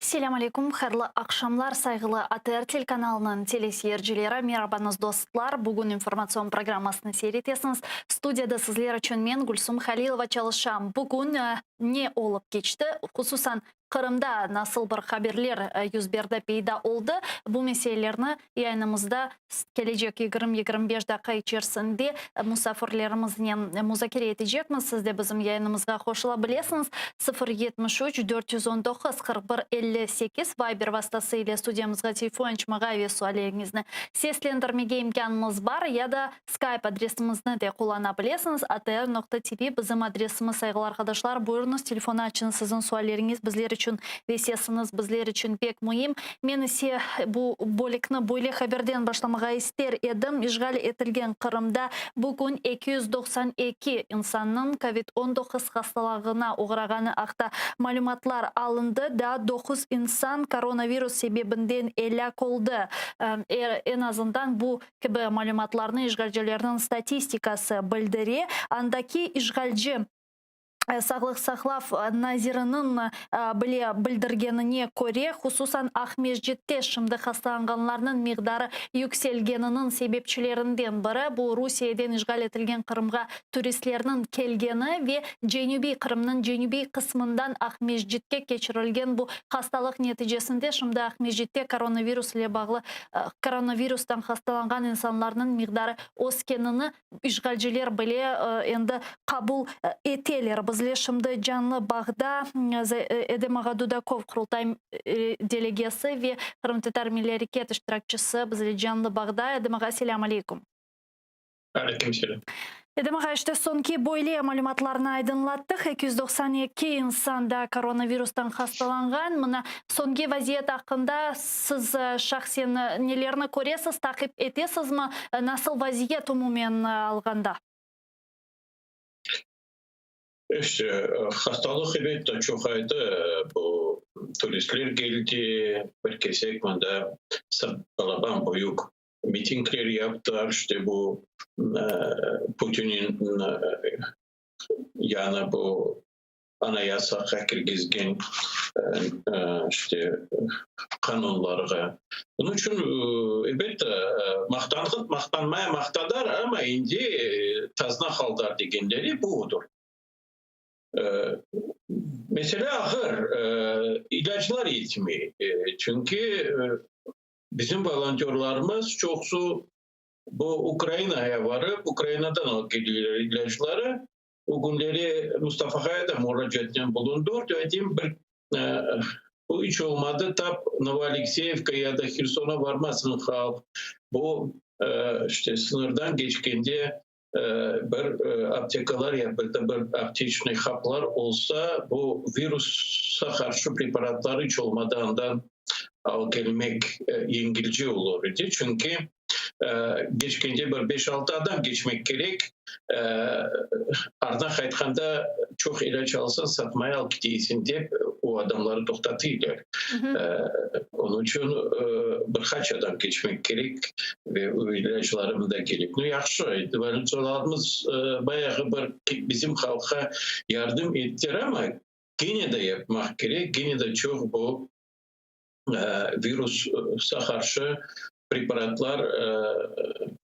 Selâm aleyküm, hayırlı aqşamlar, sayğılı ATR telekanalınıñ teleseyircileri, merabañız, dostlar! Bugün informatsion programmasını seyir etesiñiz. Studiyada sizler içün men, Gülsum Halilova, çalışam. Bugün ne olıp keçti, hususan Qırımda nasıl bir haberler yüz berdi, peyda oldı, bu meselelerni yayınımızda kelecek 20-25 daqqa içerisinde musafirlerimiznen muzakere etecekmiz. Siz de bizim yayınımızğa qoşula bilesiñiz, 0 73 419 41 58 Viber vastası ile studiyamızğa telefon açmağa ve sualleriñizni seslendirmege imkânıñız bar ya da Skype adresimizni de qullana bilesiñiz, atr.tv bizim adresimiz, sayğılı arqadaşlar, buyurıñız, telefon açıñız, siziñ sualleriñiz bizler içün ve sesiñiz bizler içün pek müim. Men ise bu bölükni böyle haberden başlamağa ister edim, işğal etilgen Qırımda bugün 292 insannıñ covid 19 hastalığına oğrağanı aqta malümatlar alındı, daa doquz insan koronavirus sebebinden elâk oldı, eñ azından bu kibi malümatlarnı işğalcilerniñ statistikası bildire. Andaki işğalci Sağlıq saqlav naziriniñ bile bildirgenine köre, hususan Aqmescitte şimdi hastalanğanlarnıñ miqdarı yükselgeniniñ sebepçilerinden biri, bu Rusiyeden işğal etilgen Qırımğa turistlerniñ kelgeni ve cenübiy Qırımnıñ cenübiy qısmından Aqmescitke keçirilgen bu hastalıq neticesinde şimdi Aqmescitte koronavirus ile bağlı koronavirustan hastalanğan insanlarnıñ miqdarı öskenini işğalciler bile endi qabul eteler. Bizle şimdi canlı bağda Edem ağa Dudakov, Qurultay delegesi ve Qırımtatar milliy areket iştirakçisi bizle canlı bağda. Edem ağa, selâm aleyküm. Aleyküm selâm. Edem ağa, işte soñki böyle malümatlarnı aydınlattıq. 292 insan da koronavirustan hastalanğan. Mına soñki vaziyet aqqında siz şahsen nelerni köresiz, taqip etesizmi? Nasıl vaziyet umumen alğanda? İşte, hastalıq elbette çoğaydı. Bu turistler keldi, bir kesek mında balaban büyük mitingler yaptılar, işte bu Putinin yani bu anayasağa kirgizgen işte qanunlarğa. Bunıñ içün elbette maqtanğın, maqtanmaya maqtadar, amma endi tazna haldar degenleri budır. Mesele ağır, ilâclar yetmey, çünki Bizim volontörlarımız çoqusı bu Ukrainaya varıp, Ukrainadan alıp keldiler ilâcları. O künleri Mustafa ağa da muracaatnen bulundı, aytayım, bir bu iç olmadı tap Novoalekseyevka ya da Hersona varmasın halq. Bu işte sıñırdan keçkende bir aptekalar ya da bir apteçnıy haplar olsa, bu virusa qarşı preparatlar iç olmadı andan alıp kelmek yengilce olur edi. Çünki keçkende bir beş-altı adam keçmek kerek, Arnaq aytqanda, çoq ilâc alsañ, satmaya alıp keteysiñ dep, o adamları toqtatıylar. Onıñ içün bir qaç adam keçmek kerek ve o ilâcları mında kerek. Nu, yahşı, volonterlarımız bayağı bir bizim halqqa yardım ettiler, amma kene de yapmaq kerek, kene de çoq bu virusqa qarşı preparatlar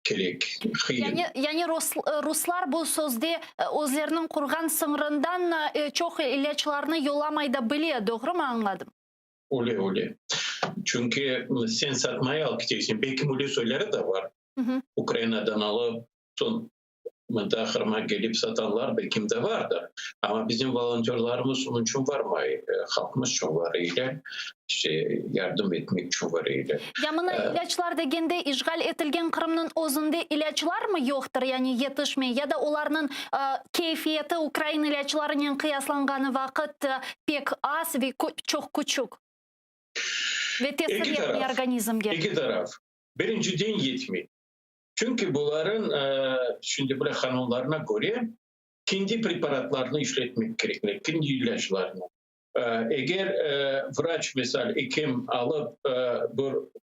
kerek. Yani, yani ruslar bu sözde özleriniñ qurğan sıñırından çoq ilâclarnı yollamay da bile, doğrumı añladım? Öyle, öyle. Çünki sen satmaya alıp ketesiñ, belki öyle soyları da bar. Ukrainadan alıp, soñ Mında Qırımğa kelip satanlar belkim de vardır. Amma bizim volontörlarımız onıñ içün varmay, halqımız içün varıylar, işte yardım etmek içün varıylar. Ya mına ilâclar degende, işğal etilgen Qırımnıñ özünde ilâclarmı yoqtır, yani yetişmey, ya da olarnıñ keyfiyeti ukrain ilâclarınen qıyaslanğanı vaqıt pek az ve çoq küçük ve tesir etmey organizmge? Eki taraf. Birinciden yetmey. Çünki buların, şimdi bile qanunlarına köre, kendi preparatlarını işletmek kerekler, kendi ilâclarını. Eger vraç, misal, ekim alıp bir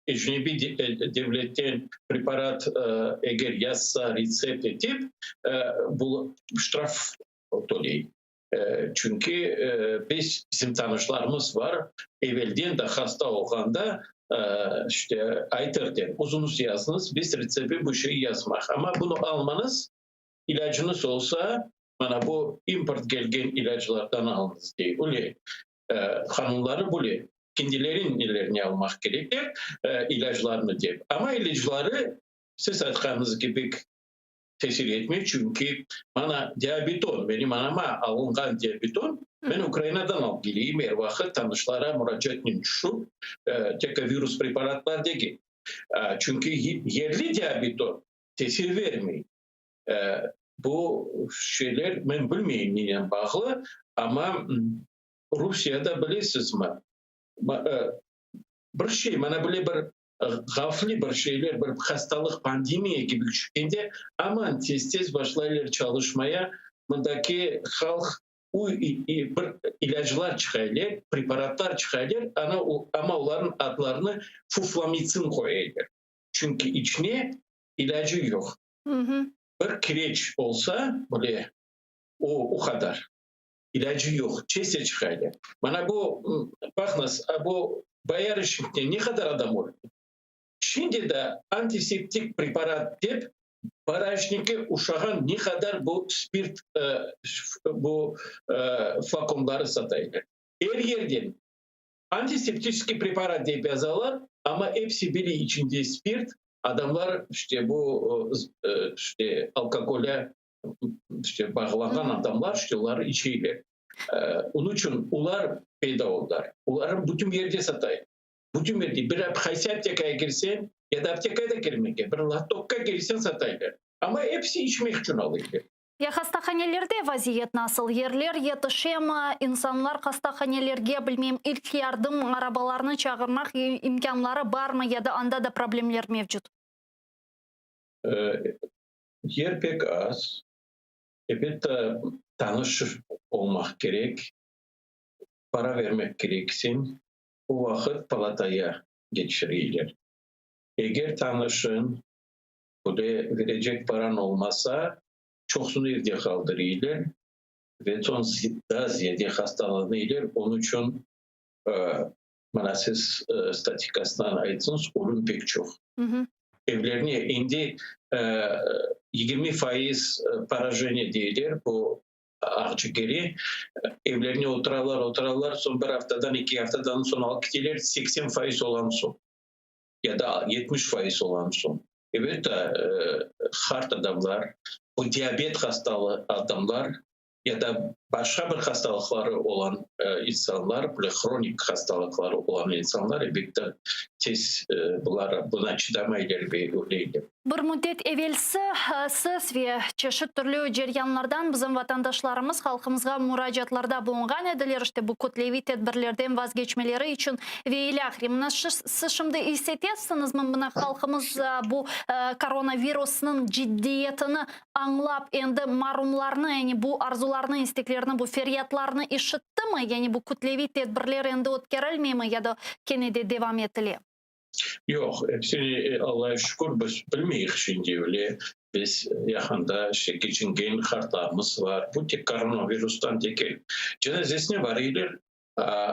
ecnebiy devletten preparat eger yazsa, retsept etip, bu ştraf töley. Çünki biz, bizim tanışlarımız bar, evelden de hasta olğanda, işte, aytır dep, özüñiz yazıñız, biz retsepti bu şey yazmaq. Amma bunı almañız, ilâcıñız olsa, mana bu import kelgen ilâclardan alıñız, dey. Öyle qanunları böyle. Kendileri nelerine almaq kerekler, ilâclarını dep. Amma ilâcları, siz aytqanıñız kibi, tesir etmey, çünki mana Diabeton, menim anama alınğan Diabeton, men Ukrainadan alıp keleyim er vaqıt, tanışlara muracaatnen tüşüp, tek virus preparatlar degil. Çünki yerli Diabeton tesir vermey. Bu şeyler, men bilmeyim nenen bağlı, amma Rusiyada, bilesizmi, bir şey, mana böyle bir havflı bir şeyler, bir hastalıq, pandemiya kibi tüşkende, aman tez-tez başlaylar çalışmaya, mındaki halq bir ilâclar çıqaylar, preparatlar çıqaylar, amma olarnıñ adlarını fuflomitsin qoyaylar. Çünki içine ilâcı yoq. Bir kireç olsa bile, o qadar. İlâcı yoq, tez çıqaylar. Mana bu, baqıñız, bu боярышникте ne qadar adam öldi. Şimdi de antiseptik preparat dep боярышникке oşağan ne qadar bu spirt, bu flakonları sataylar. Er yerden antiseptический preparat dep yazalar, amma episi biri içinde spirt, adamlar işte bu işte alkogole işte bağlanğan adamlar işte olar içeyler. Onıñ içün olar peyda oldılar. Olar bütün yerde satay. Bütün yerde. Bir qaysı aptekaya kirsen, ya da aptekaya da kirmege, bir lotokqa kirsen, sataylar. Amma episi içmek içün alıylar. Ya hastahanelerde vaziyet nasıl? Yerler yetişemi? İnsanlar hastahanelerge, bilmeyim, ilk yardım arabalarını çağırmaq imkânları barmı ya da anda da problemler mevcut? Yer pek az. Elbette, tanış olmaq kerek. Para vermek kereksiñ. O vaqıt palataya keçireyler. Eger tanışın, böyle verecek paran olmasa, çoqsını evde qaldırıylar ve soñ daa ziyade hastalanıylar. Onıñ içün mana siz statistikasından ayttıñız, ölüm pek çoq. Evlerine endi 20% поражение deyler bu aqcigeri. Evlerine oturalar, oturalar, soñ bir aftadan, 2 aftadan soñ alıp keteler, 80% olan soñ ya da 70% olan soñ. Elbette, qart adamlar, bu diabet hastalı adamlar ya da başqa bir hastalıqları olan insanlar, böyle hronik hastalıqları olan insanlar, elbette, tez bular buna çıdamaylar ve öleyler. Bir müddet evelsi siz ve çeşit türlü ceryanlardan bizim vatandaşlarımız halqımızğa muracaatlarda bulunğan ediler, işte bu kütleviy tedbirlerden vazgeçmeleri içün ve ilâhre. Mına siz şimdi is etesiñizmi, mına halqımız bu koronavirusnıñ ciddiyetini añlap, endi marumlarnı, yani bu arzularnı, isteklerni, bu feryatlarnı işittimi? Yani bu kütleviy tedbirler endi ötkerilmeymi ya da kene de devam etile? Yoq, hepsini, Allaha şükür, biz bilmeyik şimdi öyle. Biz yaqında işte keçingen qartlarımız bar. Bu tek koronavirustan degil. Cenazesine barıylar,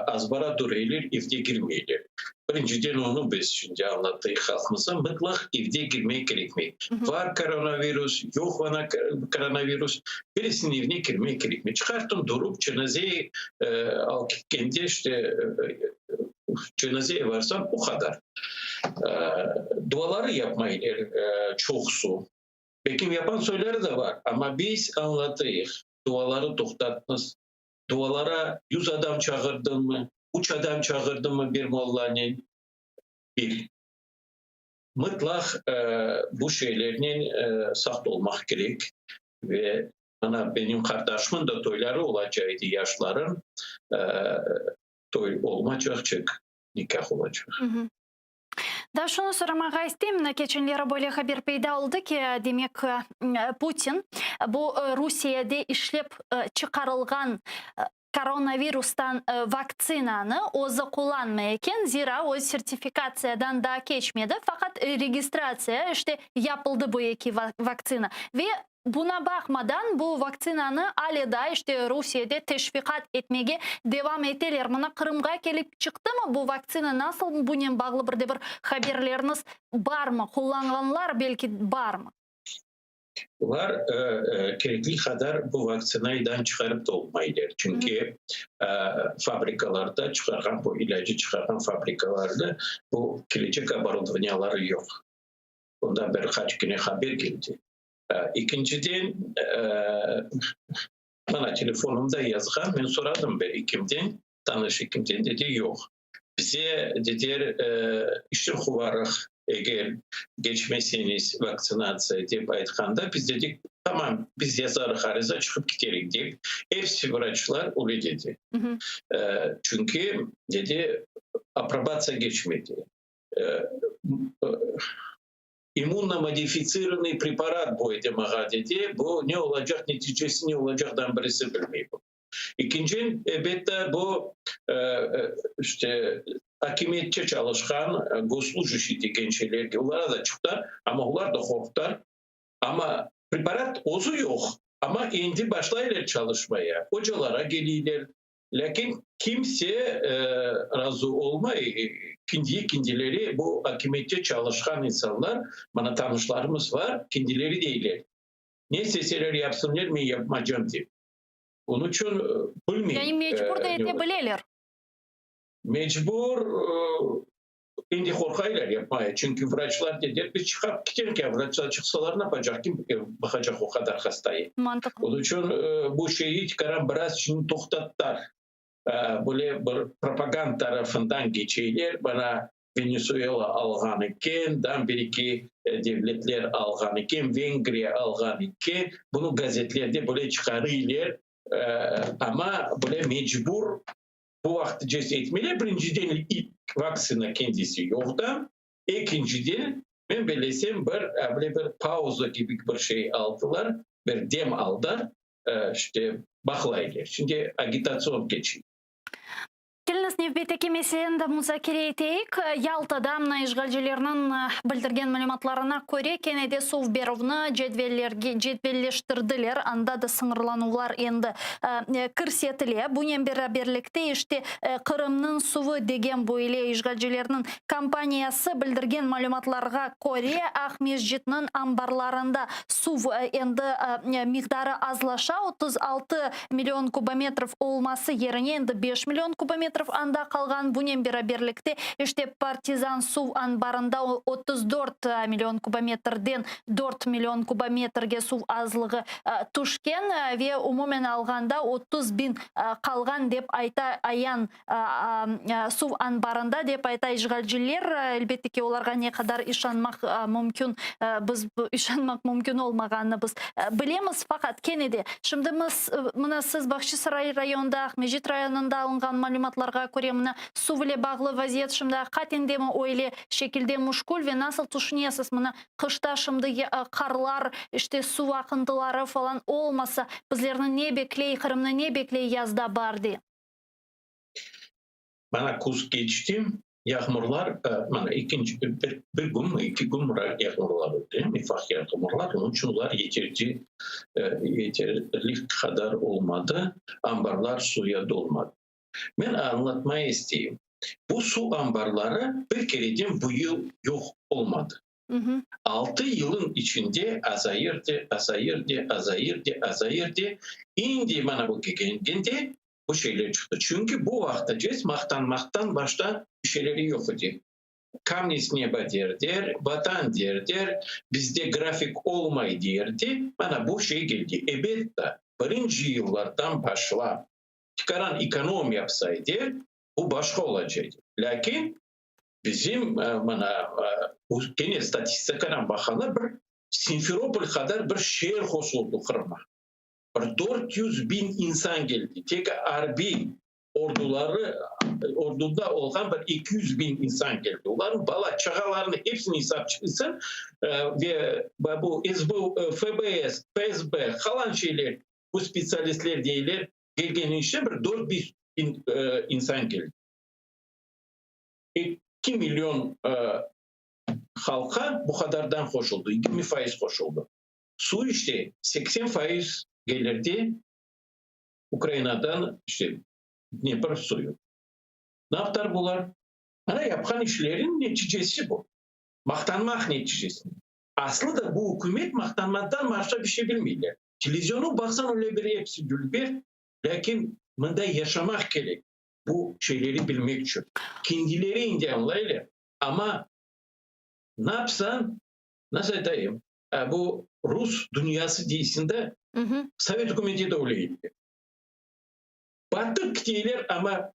azbara duraylar, evde kirmeyler. Birinciden onı biz şimdi añlattıq halqımızğa, mıtlaq evde kirmek kerekmey. Var koronavirus, yoq vana koronavirus, birisiniñ evine kirmek kerekmey. Çıqartın durup cenaze alıp ketkende, işte cenazeye varsam, o qadar. Duaları yapmaylar çoqusı. Belki yapan soyları da var, amma biz añlatayıq, duaları toqtatmız. Dualara 100 adam çağırdın mı, üç adam çağırdın mı bir mollanen, bir. Mıtlaq bu şeylernen saqt olmaq kerek ve mana benim qardaşımın da toyları olacaq edi, yaşların toy olmaycaq, nikah olacaq. Da şunı soramağa isteyim, mına keçenleri böyle haber peyda oldı ki, demek, Putin bu Rusiyede işlep çıqarılğan koronavirustan vaktsinanı özü qullanmay eken, zira o sertifikatsiyadan daa keçmedi, faqat registratsiya işte yapıldı bu eki vaktsina ve. Buna baqmadan, bu vaktsinanı ale daa işte Rusiyede teşviqat etmege devam eteler. Mına Qırımğa kelip çıqtımı bu vaktsina, nasıl, bunen bağlı bir de bir haberleriniz barmı, qullanğanlar belki barmı? Bular kerekli qadar bu vaktsinaydan çıqarıp da olmaylar. Çünki fabrikalarda çıqarğan, bu ilâcı çıqarğan fabrikalarda bu kelecek oborudovaniyaları yoq. Bundan bir qaç kene haber keldi. Ekinciden, bana telefonımda yazğan, men soradım bir ekimden, tanış ekimden, dedi: yoq. Bize dediler, işten quvarıq, eger keçmeseñiz vaktsinatsiya dep aytqanda, biz dedik: tamam, biz yazarıq ariza, çıqıp keterik dep. Episi vraçlar öyle dedi. Çünki, dedi, aprobatsiya keçmedi. Иммуномодифицированный preparat bu edi maña dedi. Bu ne olacaq, neticesi ne olacaqdan birisi bilmey bu. Ekinci, elbette, bu işte akimiyette çalışqan gosslujащий degen şeylerge, olara da çıqtı, amma olar da qorqtılar. Amma preparat özü yoq, amma endi başlaylar çalışmaya. Ocalara keleyler. Lâkin kimse razı olmay. Kendi kendileri, bu akimiyette çalışqan insanlar, mana tanışlarımız bar, kendileri deyler: ne isteseler yapsınlar, men yapmaycam dep. Onıñ içün bilmeyim. Yani mecbur da ete bileler. Mecbur endi qorqaylar yapmaya. Çünki vraçlar dediler: biz çıqıp keterek, vraçlar çıqsalar, ne yapacaq, kim baqacaq o qadar hastayı? Mantıqlı. Onıñ içün bu şeyi tikaran biraz şimdi toqtattılar. Böyle bir propaganda tarafından keçeyler. Bana Venesuela alğan eken, dan bir eki devletler alğan eken, Vengriya alğan eken. Bunı gazetlerde böyle çıqarıylar. Amma böyle mecbur bu vaqıtcası etmeli. Birinciden, ilk vaktsina kendisi yoq da. Ekinciden, men bilesem, bir böyle bir pauza kibi bir şey aldılar, bir dem aldılar, işte baqlaylar. Şimdi agitatsion keçiy. Keliñiz, nevbetteki meseleni de muzakere eteyik. Yaltada mına işğalcilerniñ bildirgen malümatlarına köre, kene de suv berüvni cedvellerge cedvelleştirdiler. Anda da sıñırlanuvlar endi kirsetile. Bunen beraberlikte işte Qırımnıñ suvı degen böyle işğalcilerniñ kampaniyası bildirgen malümatlarğa köre, Aqmescitniñ anbarlarında suv endi miqdarı azlaşa, 36 million kubometrov olması yerine endi 5 million kubometrov anda qalğan. Bunen beraberlikte işte Partizan suv anbarında 34 million kubometrden 4 million kubometrge suv azlığı tüşken ve umumen alğanda 30 biñ qalğan, dep ayta Ayan suv anbarında, dep ayta işğalciler. Elbette ki, olarğa ne qadar işanmaq mümkün, biz işanmaq mümkün olmağanını biz bilemiz. Faqat kene de şimdi mına siz Bağçasaray rayonında, Aqmescit rayonında alınğan malümatlarğa köre, mına suv ile bağlı vaziyet şimdi aqiqaten demi öyle şekilde müşkül ve nasıl tüşünesiz, mına qışta şimdi qarlar, işte suv aqıntıları falan olmasa, bizlerni ne bekley, Qırımnı ne bekley yazda, baarde? Mana küz keçti, yağmurlar, mana ekinci bir kün, 2 kün yağmurlar oldı, ufaq yağmurlar, onıñ içün olar yeterli, yeterli qadar olmadı, ambarlar suvğa dolmadı. Men añlatmaya isteyim. Bu suv ambarları bir kereden bu yıl yoq olmadı. 6 yılın içinde azayırdı, azayırdı, azayırdı, azayırdı. Şimdi mana bu kelgende bu şeyler çıqtı. Çünki bu vaqıtta maqtanmaqtan başta bir şeyleri yoq edi. Камни с неба derler, vatan derler, bizde grafik olmay derdi. Mana bu şey keldi. Elbette, birinci yıllardan başlap tikaran ekonom yapsaydı, bu başqa olacaq. Lâkin bizim mana kene statistikadan baqqanda, bir Simferopol qadar bir şeer qoşuldı Qırımğa. Bir 400 biñ insan keldi. Tek arbiy orduları, orduda olğan bir 200 biñ insan keldi. Olarnıñ bala çağalarını hepsini esap çıqsa ve bu SB, FBS, FSB falan şeyler, bu spetsialistler deyler, kelgen işte bir 400 biñ insan keldi. 2 million halqqa bu qadardan qoşuldı, 20% qoşuldı. Su işte 80% gelirdi Ukrainadan işte Dnepr suyu. Ne yaptılar bular? Mana yapqan işlerin neticesi bu. Maqtanmaq neticesi. Aslı da bu ükümet maqtanmadan başqa bir şey bilmeyler. Televizyonu baqsañ öyle bir episi dülber, lâkin mında yaşamaq kerek bu şeyleri bilmek içün. Kendileri indi añlaylar, amma ne yapsañ, nasıl aytayım, bu rus dünyası deysiñ da, sovet ükümeti de öyle edi. Batıp keteyler, amma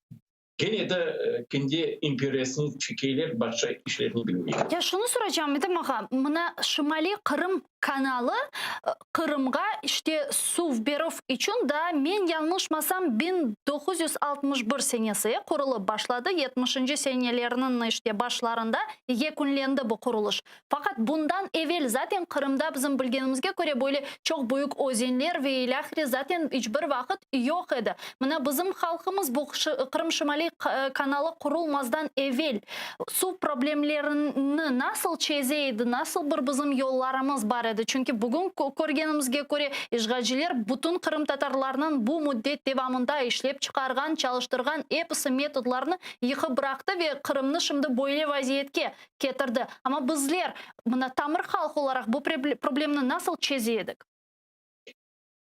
Kene de kendi imperiyasını çekeyler, başqa işlerini bilmeyler. Ya şunı soracağım, Edem ağa, mına Şimaliy Qırım kanalı Qırımğa işte suv berüv içün daa, men yañlışmasam, 1961 senesi qurulıp başladı, yetmişinci senelerniñ işte başlarında yekünlendi bu qurulış. Faqat bundan evel zaten Qırımda bizim bilgenimizge köre böyle çoq büyük özenler ve ilâhre zaten iç bir vaqıt yoq edi. Mına bizim halqımız bu Qırım Şimaliy kanalı qurulmazdan evel suv problemlerini nasıl çeze edi, nasıl bir bizim yollarımız bar edi? Çünki bugün körgenimizge köre işğalciler bütün qırımtatarlarnıñ bu müddet devamında işlep çıqarğan, çalıştırğan episi metodlarnı yıqıp bıraqtı ve Qırımnı şimdi böyle vaziyetke ketirdi. Amma bizler, mına tamır halq olaraq bu problemni nasıl çeze edik?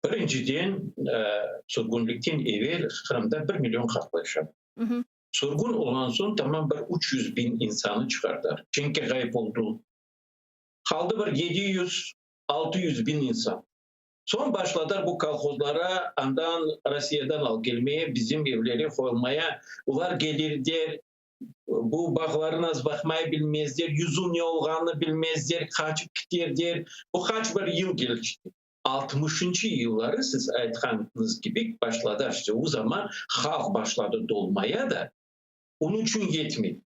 Birinciden, sürgünlikten evel Qırımda bir million halq yaşadı. Sürgün olğan soñ tamam bir 300 biñ insanı çıqardılar. Cenkke ğayıp oldı. Qaldı bir 700, 600 biñ insan. Soñ başladılar bu kolhozlara andan Rossiyadan alıp kelmeye, bizim evlere qoyulmaya. Olar gelirler, Bu bağlarını az baqmay bilmezler, yüzüm ne olğanını bilmezler, qaçıp kiterler. Bu qaç bir yıl kelişti. Altmışıncı yılları siz aytqanıñız kibi başladı, işte o zaman halq başladı dolmaya da, onıñ içün yetmey.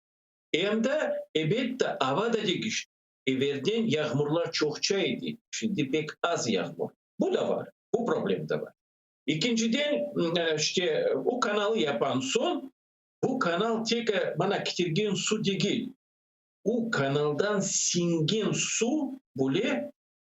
Em de, elbette, ava da degişti. Evelden yağmurlar çoqça edi, şimdi pek az yağmur. Bu da bar, bu problem de bar. Ekinciden, işte o kanalı yapan soñ, Bu kanal tek mana ketirgen su degil, u kanaldan siñgen su bile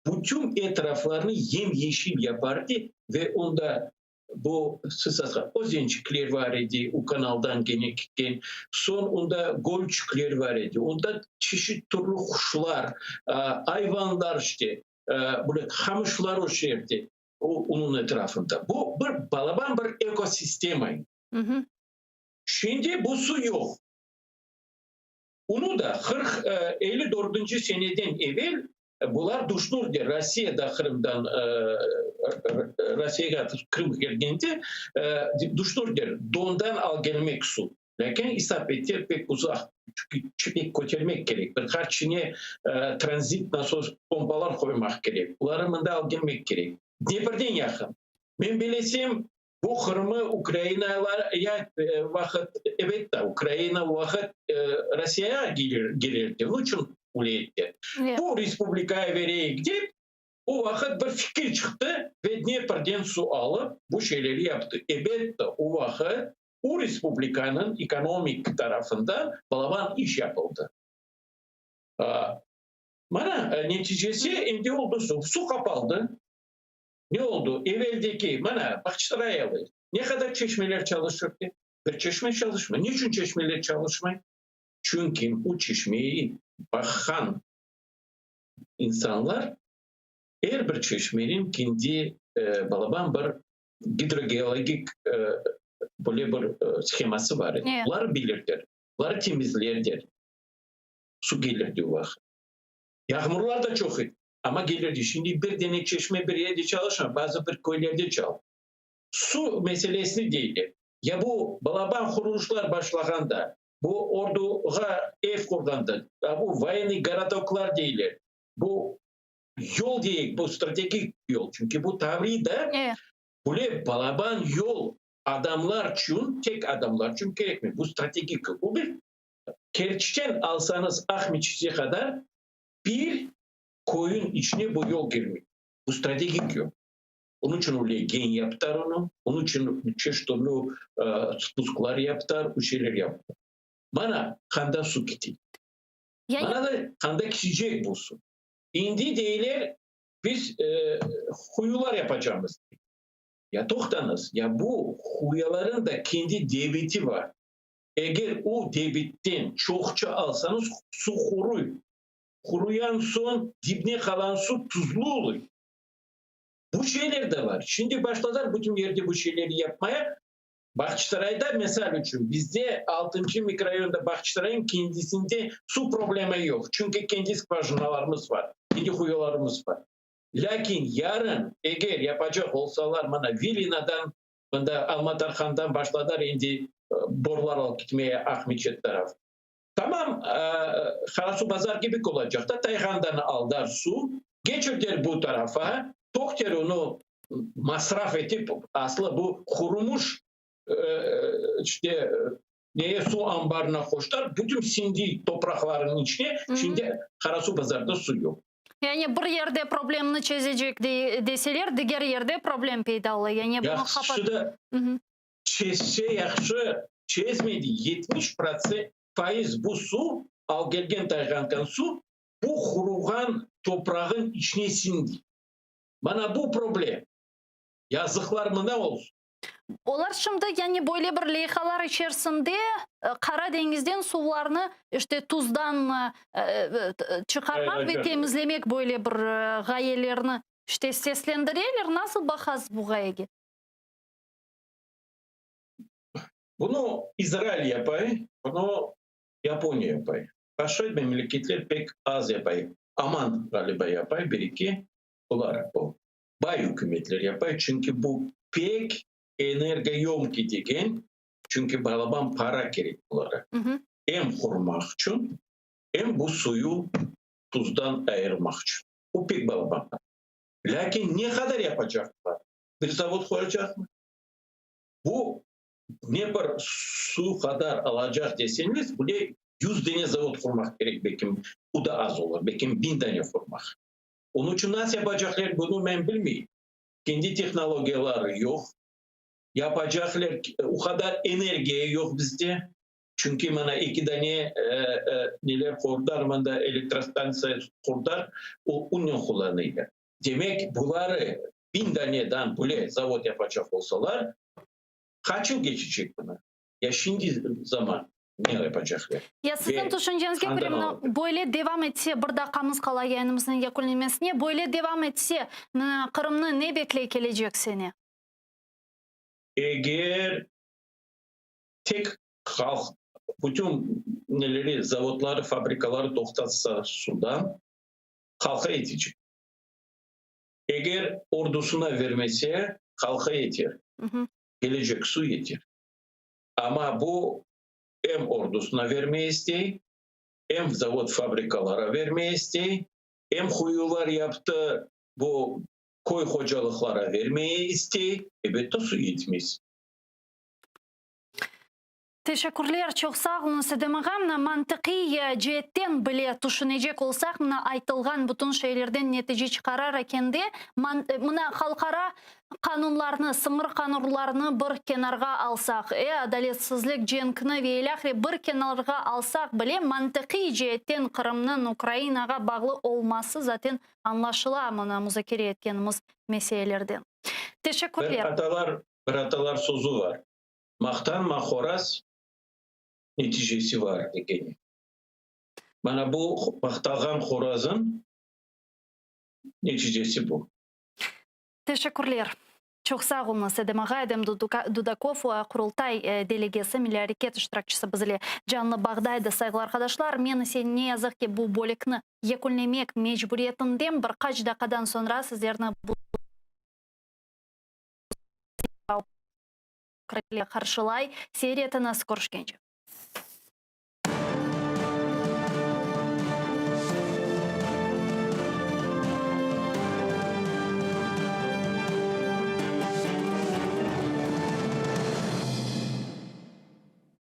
bütün etraflarnı yem-yeşil yapar edi ve onda bu siz aytqan özençikler bar edi, u kanaldan kene ketken, soñ onda gölçükler bar edi, onda çeşit türlü quşlar, ayvanlar işte, böyle qamışlar öşerdi onıñ etrafında. Bu bir balaban bir ekosistema edi. Şimdi bu su yoq. Onı da 40, 54-nci seneden evel bular duşnurdi, Rossiya da Qırımdan Rossiyağa Qırım kelgende duşnurdi, Dondan al gelmek su. Lâkin isap eter pek uzaq, çünki pek kötermek kerek, bir qaç çine tranzit nasos pompalar qoymaq kerek, buları mında al gelmek kerek. Dneprden yaqın. Men bilesem, Bu Qırımı Ukrainağa vaqıt, elbette, Ukraina vaqıt Rossiyağa girerdi, onıñ içün öyle etti. Bu respublikaya vereyik dep, o vaqıt bir fikir çıqtı ve Dneprden su alıp, bu şeyleri yaptı. Elbette, o vaqıt o respublikanıñ ekonomik tarafından balaban iş yapıldı. Mana, neticesi endi oldı, suv qapaldı. Ne oldu? Eveldeki, mana, Bağçasaray alayıq. Ne qadar çeşmeler çalışırdı? Bir çeşme çalışmay. Ne içün çeşmeler çalışmay? Çünki o çeşmeyi baqqan insanlar er bir çeşmeniñ kendi balaban bir gidrogeologik böyle bir sheması bar edi. Olar bilirler, olar temizlerler. Su kelirdi o vaqıt. Yağmurlar da çoq edi. Amma kelirdi. Şimdi bir dene çeşme bir yerde çalışmay, bazı bir köylerde çalışa. Suv meselesini deyler. Ya bu balaban qurulışlar başlağanda, bu orduğa ev qurğanda, ya bu voyennıy gorodoklar deyler, bu yol deyik, bu strategik yol, çünki bu Tavrida böyle balaban yol adamlar içün, tek adamlar içün kerekmey, bu strategik yol. Bu bir Kerçten alsañız Aqmeçitke qadar bir köyün içine bu yol kirmey. Bu strategik yol. Onıñ içün öyle keñ yaptılar onı, onıñ içün çeşit türlü spusklar yaptılar, o şeyler yaptılar. Mana qanda suv kete. Mana da qanda ketecek bu suv. Endi deyler, Biz quyular yapacamız. Ya toqtañız, ya bu quyaların da kendi debiti bar. Eger o debitten çoqça alsañız, su quruy. Quruyan soñ dibne qalan su tuzlu oluy. Bu şeyler de bar. Şimdi başladılar bütün yerde bu şeyleri yapmaya. Bağçasarayda, misal içün, bizde altıncı mikrorayonda Bağçasaraynıñ kendisinde suv problemi yoq, çünki kendi skvajinalarımız bar, kendi quyularımız bar. Lâkin yarın, eger yapacaq olsalar, mana Vilinadan, mında Alma-Tarhandan başladılar endi borlar alıp ketmeye Aqmeçet taraf. Tamam, Qarasuvbazar kibi olacaq da, Tayğandan aldar suv, geçirder bu tarafa, toqter onı masraf etip, aslı bu qurumuş işte neye suv ambarına qoştılar, bütün sindi topraqlarınıñ içine, şimdi Qarasuvbazarda suv yoq. Yani bir yerde problemni çezecek deseler, diger yerde problem peyda ola. Yani bunı Yahşı da çezse yahşı, çezmedi, 70 faiz bu suv, al kelgen Tayğankan suv, bu quruğan toprağın içine sindi. Mana bu problem. Yazıqlar mına olsun. Olar şimdi, yani böyle bir leyhalar içerisinde Qara deñizden suvlarnı işte tuzdan çıqarmaq ve temizlemek böyle bir ğayelerni işte seslendireler. Nasıl baqasız bu ğayege? Bunı İzrail yapay, bunı Yaponiya yapay. Başqa memleketler pek az yapay. Aman, ğaliba, yapay, bir-eki. Olar o bay ükümetler yapay, çünki bu pek energoyomkiy degen, çünki balaban para kerek bulara. Em qurmaq içün, em bu suyu tuzdan ayırmaq içün. Bu pek balaban para. Lâkin ne qadar yapacaqlar? Bir zavod qoyacaqmı? Bu ne bir suv qadar alacaq deseñiz, bile 100 dane zavod qurmaq kerek, belkim o da az olur, belkim 1000 dane qurmaq. Onıñ içün nasıl yapacaqlar, bunı men bilmeyim. Kendi tehnologiyaları yoq. Yapacaqlar, o qadar energiya yoq bizde. Çünki mana eki dane neler qurdılar, mında elektrostantsiya qurdılar, o onen qullanıylar. Demek, buları 1000 danedan bile zavod yapacaq olsalar, qaç yıl keçecek buna? Ya şimdi zaman ne yapacaqlar? Ya siziñ tüşünceñizge köre, mına böyle devam etse, bir daqqamız qala yayınımıznıñ yekünlemesine, böyle devam etse, mına Qırımnı ne bekley kelecek sene? Eger tek halq bütün neleri, zavodları, fabrikaları toqtatsa sudan, halqa yetecek. Eger ordusına vermese, halqa yeter. Kelecek suv yeter. Amma bu em ordusına vermey istey, em zavod-fabrikalara vermey istey, em quyular yaptı, bu köy hocalıqlara vermey istey, elbette suv yetmez. Teşekkürler, çoq sağ oluñız, Edem ağa. Mına mantıqiy ceetten bile tüşünecek olsaq, mına aytılğan bütün şeylerden netice çıqarar ekende, mına halqara qanunlarnı, sıñır qanunlarını bir kenarğa alsaq, e, adaletsizlik, cenkni ve ilâhre bir kenarğa alsaq bile, mantıqiy ceetten Qırımnıñ Ukrainağa bağlı olması zaten añlaşıla, mına muzakere etkenimiz meselelerden. Teşekkürler. Bir atalar, bir atalar sözü bar. Maqtanma, horaz, neticesi bar degeni. Mana bu maqtağan horazın neticesi bu. Teşekkürler. Çoq sağ oluñız, Edem ağa. Edem Dudakov, Qurultay delegesi, Milliy areket iştirakçisi biz ile canlı bağda edi. Sayğılı arqadaşlar, men ise ne yazıq ki bu bölükni yekünlemek mecburiyetindem. Bir qaç daqqadan soñra sizlerni bu qarşılay. Seyir etiñiz, körüşkence.